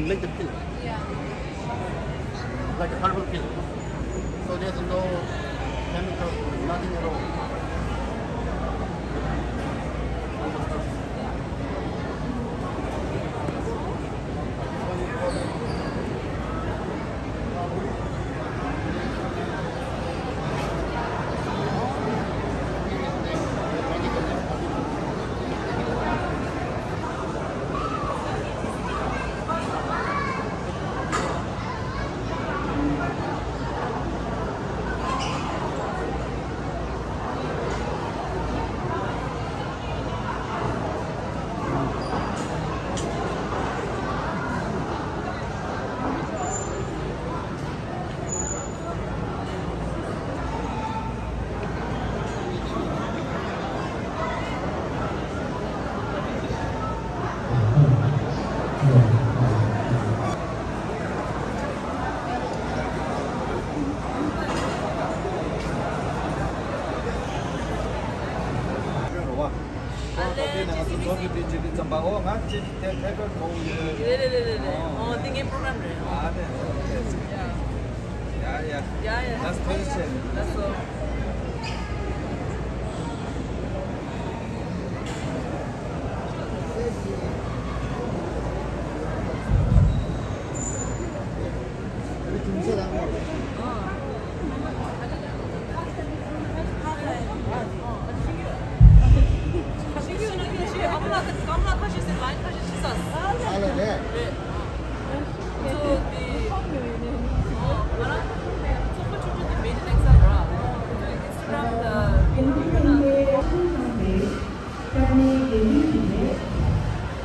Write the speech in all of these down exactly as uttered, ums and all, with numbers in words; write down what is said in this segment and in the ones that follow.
Make the pill. Yeah. Like a herbal pill. So there's no chemical, nothing at all. ཨ་ལེ། ཅི་ཟེར་མི་ཟེར། ཨོ་ང་ཅི་ཅི་དེ་ཐད་ཀར་མཐོང་ཡོད། རེད་རེད་རེད་རེད། ཨོ་དེ་ངའི་པྲོ་གྲམ་རེད། ཨ་ནི། ཡ་ཡ། ཡ་ཡ། That's question. That's all.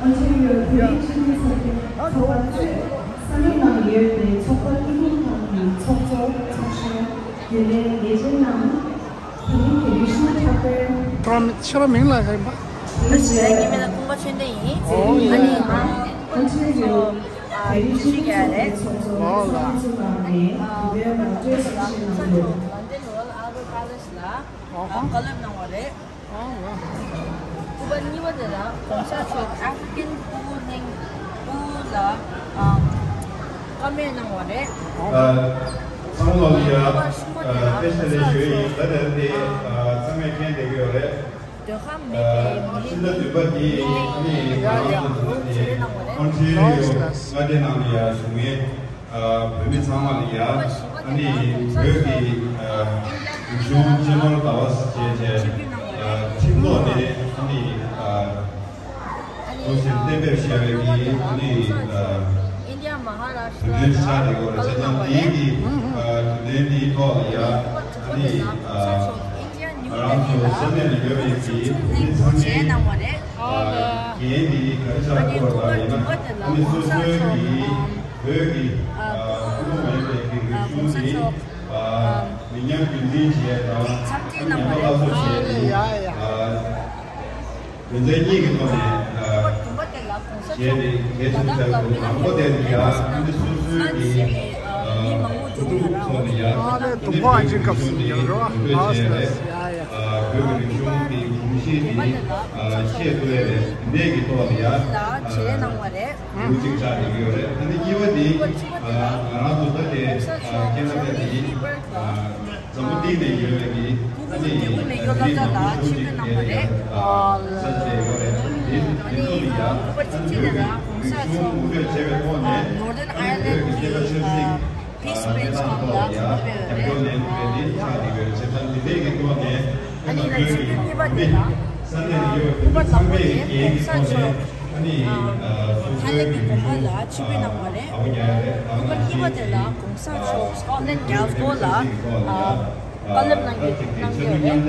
ཨོན་ཊེ་རི་ཡོ་བོད་རིགས་སྤྱི་མཐུན་ཚོགས་པའི་ཚོགས་པ་གཙོས་ས་གནས་ནང་ཡོད་པའི་ཚོགས་པ་སྐྱིད་སྡུག་ཁང་གི་ཚོགས་གཙོ་ཚོགས་གཞོན་རྒྱུན་ལས་ལས་བྱེད་རྣམས་བོད་རིགས་རིག་གཞུང་འཁྲབ་སྟོན། ཁྱོད་རང་མིང་ལ་ག་ཡིན་པ། ང་ཚོའི་ངའི་མིང་ལ་ཀུན་དགའ་ཆོས་ལྡན་ཡིན། ཨོ་ཡ། ཨ་ནི་ང་ཨོན་ཊེ་རི་ཡོ་བོད་རིགས་སྤྱི་མཐུན་ཚོགས་པའི་ཚོགས་གཙོ་ཨོ་ལ། ཚོགས་གཙོ་ལགས་ནས་བོད་པའི་ནང་ཁྲོད་གསུང་བཤད་གནང་རྒྱུ། ལོན་ཌོན་རོ་ཡལ་ཨལ་བར་པ་ལེ་སི་ལ་ཨོ་ཧོ། བཀའ་སློབ་གནང་བ་རེད། ཨོ་ལ། སྐུ་པར་གཉིས་པ་དེ་ལ་གོང་ས་མཆོག་ཨ་ཧྥི་རི་ཀན་སྤུ་གུ་སླེང་སྤུ་གུ་ལ་ཨམ་བཀའ་མོལ་གནང་བ་རེད། ཨ་ཚང་མ་ལ་ཡ་ཨ་དཔེ་ཆ་ལས་ཞུ་ཡིན། ད་ལྟ་འདི་ཨ་ཚང་མས་མཁྱེན་བསྡད་ཀྱི་ཡོད་རེད། འདོད་ཁམས་མེད་པའི་མི་རིགས་ཕྱི་ཟླ་བདུན་པ་འདི་ཨ་ནི་ང་རང་ཚོ་འདི་ཨོན་ཊེ་རི་ཡོ་མངའ་སྡེ་ནང་ལ་ཡ་བཞུགས་མཁན་ཨ་བོད་མི་ཚང་མ་ལ་ཡ་ཨ་ནི་བོད་ཀྱི་ཨ་རིག་གཞུང་གཅེས་ནོར་ཟླ་བ་ཞེས་བྱས་ཨ་ཁྲིམས་ཐོག་ནས་ཨ་ནི་ཨ་ཐོག་ཞིག་གཏན་འབེབས་བྱས་པའི་གི་ཨ་ནི་ཨ་ཨིན་ཌི་ཡ་མ་ཧ་ར་ཤི་ཊ་དུས་སྟོན་ཆགས་བསྡད་ཡོད་རེད། བྱས་ཙང་དེའི་གི་ཨ་དུས་སྟོན་དེའི་ཐོག་ལ་ཡ་ཨ་ནི་ཨ་ང་རང་ཚོ་ས་གནས་ལ་ཡོད་པའི་གི་བོད་མི་ཚང་མས་ཨ་འགན་འདི་ག་རེ་ཆགས་ཡོད་པ་ཡིན་ན་ཨ་ནི་སོ་སོའི་གི་བོད་ཀྱི་ཨ་ཐུན་མོང་མ་ཡིན་པའི་གི་རིག་གཞུང་འདི་ཨ་མི་ཉམས་རྒྱུན་འཛིན་བྱེད་ཡས་དང་ཨ་ནི་ཉམས་པ་སླར་གསོ་བྱེད་ཡས་ཀྱི་ཨ་རྒྱུ་མཚན་གཉིས་ཀྱི་ཐོག་ནས་ཨ་བྱས་ཏེ་གལ་ཆེན་པོ་ཆགས་འདུག་དང་པོ་དེ་ནི་ཡ་ཨ་ནི་སོ་སོའི་གི་ཨ་བུ་ཕྲུག་ཚོ་ནི་ཡ་ཨ་ནི་བོད་ཀྱི་རིག་གཞུང་གི་གོམས་གཤིས་འདི་ཨ་བོད་ཀྱི་རིག་གཞུང་གི་གོམས་གཤིས་འདི་ཨ་ཤེས་ཐུབ་ཡ་རེད། འདི་འདྲས་ཀྱི་ཐོག་ནས་ཡ་ཨ་ལེའུ་གཅིག་ཆགས་བསྡད་ཀྱི་ཡོད་རེད། ཨ་ནི་གཉིས་པ་འདི་ཨ་ང་རང་ཚོ་ད་ལྟའི་ཨ་ཁེ་ན་ཌ་འདི་ཨ། འཛམ་བུ་གླིང་ནས་ཡོད་པའི་གི་ཨ་ནི་རྒྱལ་ཡོངས་མི་ཤོག་ཅིག་གི་ཨ་ས་ཆ་ཡོད་རེད། དེ་དེ་ཚོ་ནི་ཡང་ཨ་ནི་བོད་ཀྱི་རིག་གཞུང་ངོ་སྤྲོད་བྱས་པའི་ཐོག་ནས་ཨ་ནི་བོད་ཀྱི་སྐྱེས་པ་ཆབ་སྲིད་ཨ་མི་སྣ་ཐོག་ལ་ཡང་རྒྱབ་སྐྱོར་ལེན་ཐུབ་པའི་དེ་ཆགས་ཀྱི་ཡོད་རེད། བྱས་ཙང་དེ་འདྲའི་གི་ཐོག་ནས་ཨ་ནི་བོད་ཀྱི་བོད་མི་ས་གནས་ནས་ཡོད་པའི་བོད་མི་ཚང་མས་ཀྱི་ཐོག་ནས། ཨ་ནི་ཨ་སོ་སོའི་གི་རིག་གཞུང་ཨ་ཨ་བོ་རྒྱག་ཡ་རེད། ཨ་ནི་ཨ་ནི་ཨ་སོ་སོའི་གི་རིག་གཞུང་གི་ཨ་ཁྱོན་ནས་ཐོག་ནས་ཨ་བཀའ་སློབ་གནང་ཡོད་གནང་ཡོད་རེད།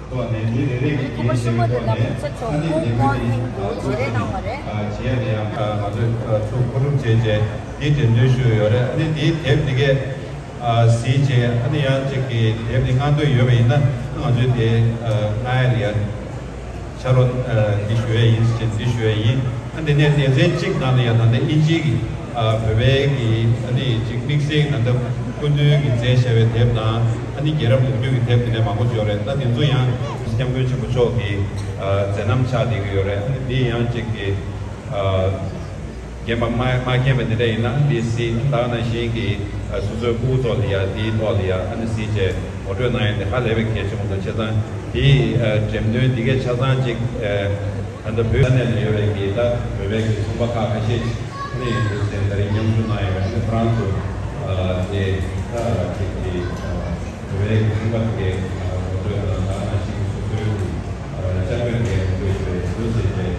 ཐོག་ནས་མི་རེ་རེ་གི་འགན་བཞེས་པའི་ཐོག་ནས་ཨ་ནི་འདི་མི་འདི་ཨ་སོ་སོ་གི་རིག་གཞུང་འདི་ཨ་བྱེད་ཡ་དེ་ཡང་ཨ་ང་ཚོས་ཨ་ཚུར་མཁོ་སྒྲུབ་བྱས་བྱས་འདི་འགྲེམས་སྟོན་ཞུས་ཡོད་རེད། ཨ་ནི་འདིའི་དེབ་འདི་གས་ཨ་གཟིགས་བྱས་ཨ་ནི་ཡང་ཅིག་གི་དེབ་འདི་མངགས་འདོད་ཡོད་པ་ཡིན་ན་ང་ཚོས་དེ་ཨ་མངགས་ཡ་ལ་ཡ། ཕྱག་རོགས་ཨ་འདི་ཞུ་ཡས་ཡིན་ཟེར་འདི་ཞུ་ཡས་ཡིན། ཨ་འདི་ནས་སྡེ་ཚན་གཅིག་ནང་ལ་ཡང་ད་ལྟ་དབྱིན་ཇིའི་གི་ཨ་བོད་པའི་གི་ཨ་ནི་ཅིག་དམིགས་བསལ་ད་ལྟ་སྐུ་མདུན་གྱིས་མཛད་བཞག་པའི་དེབ་དང་ཨ་ནི་རྒྱལ་རབས་ལོ་རྒྱུས་ཀྱི་དེབ་དེ་འདྲ་མང་པོ་ཅིག་ཡོད་རེད། ད་དེ་ཚོ་ཡང་སྐྱབས་མགོན་ཆེན་པོ་མཆོག་གི་ཨ་མཛད་རྣམ་ཆགས་བསྡད་ཀྱི་ཡོད་རེད། ཨ་ནི་འདི་ཡང་ཅིག་གི་ཨ་ རྒན་པ་མ་མ་རྒན་པ་དེ་འདྲ་ཡིན་ན་འདི་སྲིད་ད་ག་ནང་བཞིན་གྱི་ཨ་སོ་སོའི་ཕྲུ་གུ་ཚོ་ལ་ཡ་དེའི་ཐོག་ལ་ཡ་ཨ་ནི་སྲིད་བྱས་ངོ་སྤྲོད་གནང་ཡ་དེ་ཧ་ལས་པའི་གལ་ཆེན་པོ་འདུག་བྱས་ཙང་དེའི་ཨ་འགྲེམས་སྟོན་འདི་གའི་ཆ་ཚང་ཅིག་ཨ་ད་ལྟ་བོད་ས་གནས་ལ་ཡོད་པའི་གི་ད་བོད་པའི་གི་ཚོང་པ་ཁག་ཁ་ཤས་ཅིག་ཨ་ནི་ཡིན་འདུག་ཟེར་ད་རིང་མཉམ་ཞུགས་གནང་ཡོད་པ་ཨ་ནི་ཧྥ་རན་སི་ཨ་དེ་ད་ཅིག་གི་ཨ་བོད་པའི་གི་ཚོང་པ་དེ་གའི་ཨ་ངོ་སྤྲོད་དང་ད་ག་ནང་བཞིན་སོ་སོའི་གི་ཨ་ཅ་དངོས་དེ་ངོ་སྤྲོད་ཞུ་བའི་འདུག་ཟེར་བྱས།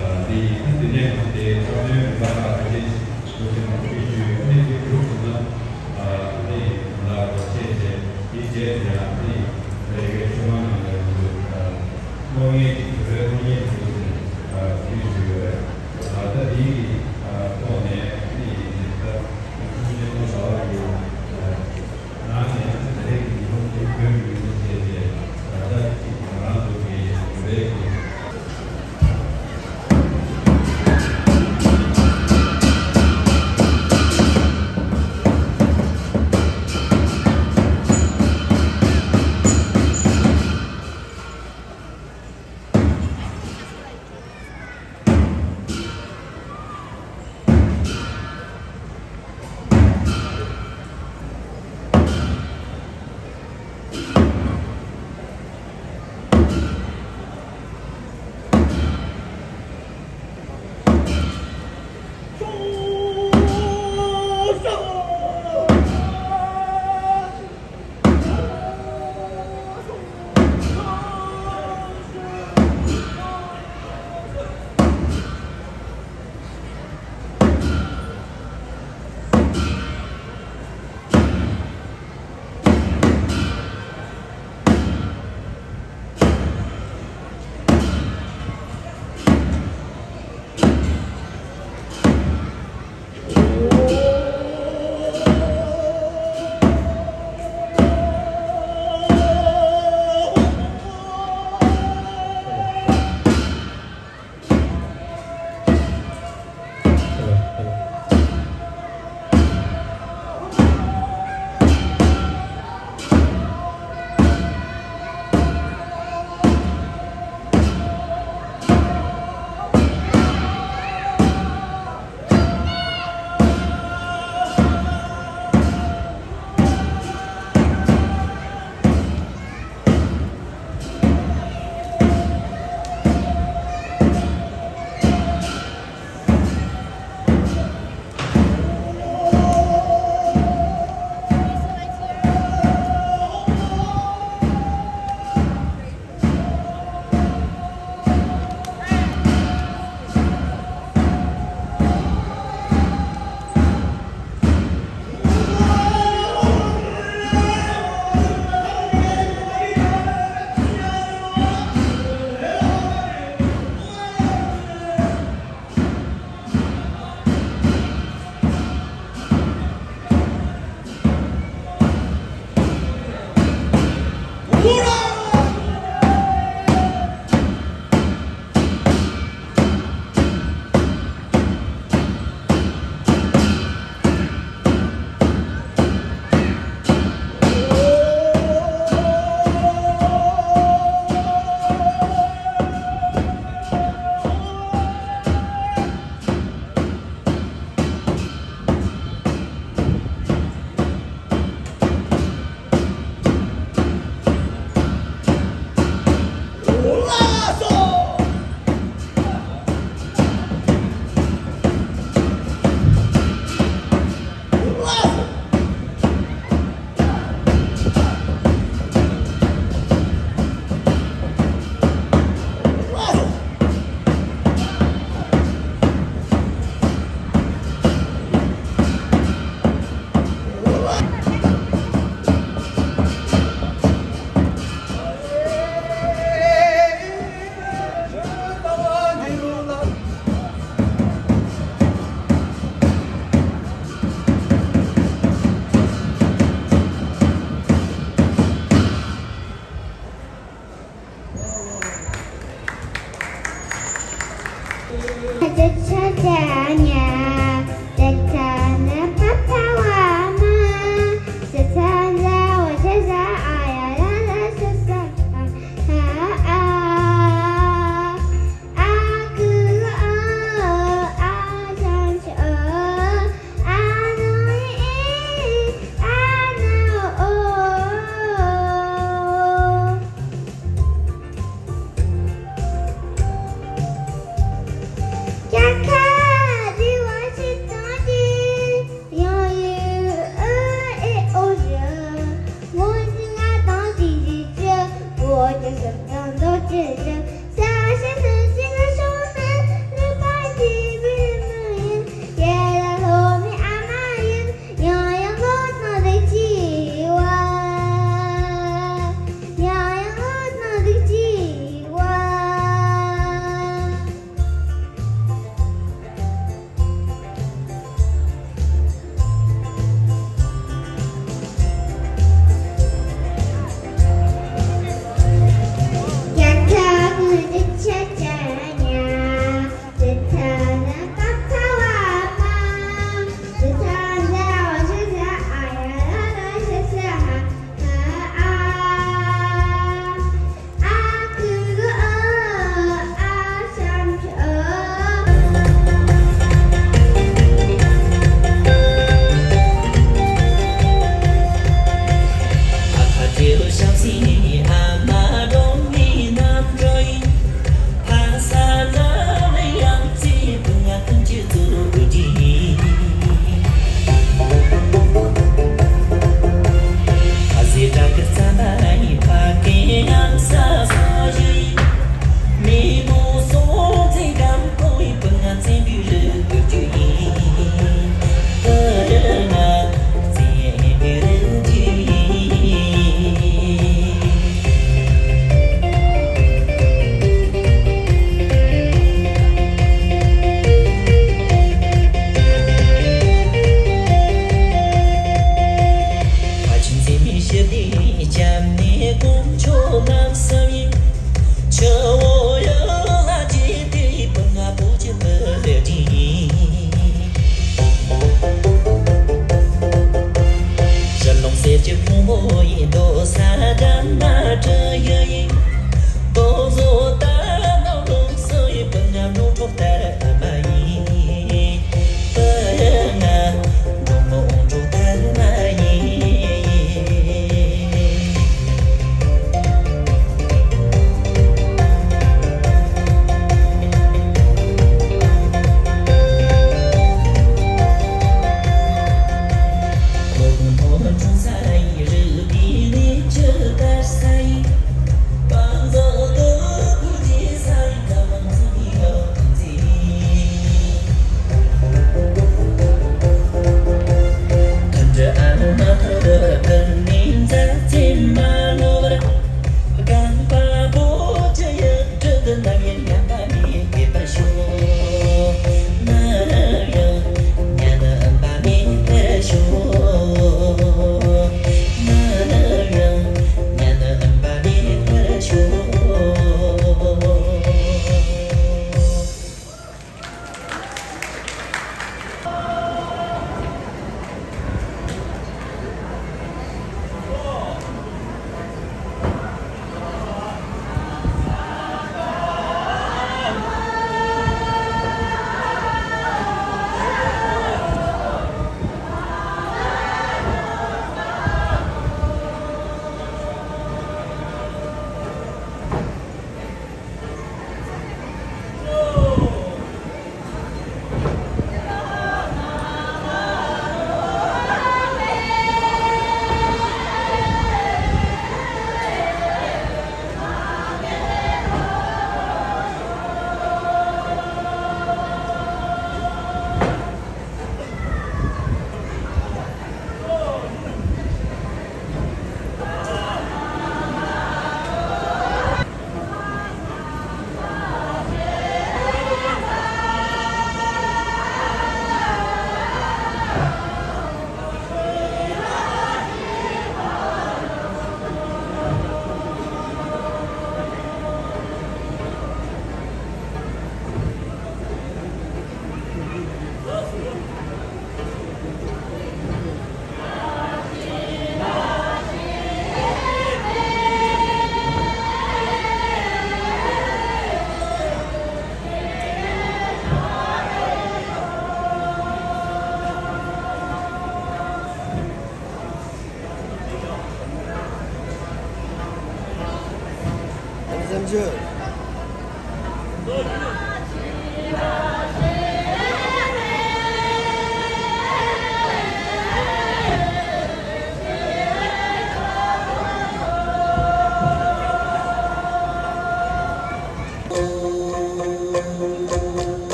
ཨ་འདི་ཡིན་ན་འདི་ནས་ང་ཚོའི་འཁྲབ་སྟོན་རིམ་པ་ཁག་ཁ་ཤས་ཤིག་འདུག་ཟེར་ནས་ཞུས་ཞུས་ཨ་ནི་འདི་གྲུབ་སོང་ན་ཨ་ཨ་ནི་ང་ལ་རོགས་བྱས་བྱས་འདི་རྗེས་དེ་ཡང་ཨ་ནི་ལས་ཀའི་ཆོས་ཁང་ནང་ལ་ཡོང་དུས་ཨ་གློག་བརྙན་གྱི་བོད་པའི་གློག་བརྙན་འདུག་ཟེར་ནས་ཨ་ཞུས་ཞུས་ཡོད་རེད། ཨ་ད་འདི་གི་ཨ་ཐོག་ནས་ཨ་ནི་ཡིན་ནས་ད་ཁོང་ཆེན་མོ་ཟླ་བ་ཡིན་ཨ། ནང་ནས་ད་རེས་ཀྱི་ཉིན་མོ་དེ་བོད་ཀྱི་ཉིན་མོ་བྱས་ཏེ་ད་ལྟ་ཅིག་ང་རང་ཚོ་གི་བོད་ཀྱི།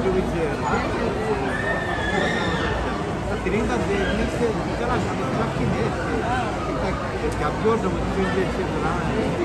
དེ་རིང་ད་དེ་དམིགས་བསལ་ཅ་ལག་ཁང་ནས་ཆབ་ཀྱི་ནས་རྒྱབ་སྐྱོར་དང་མཐུན་རྐྱེན་ཆེད་དུ་རང་།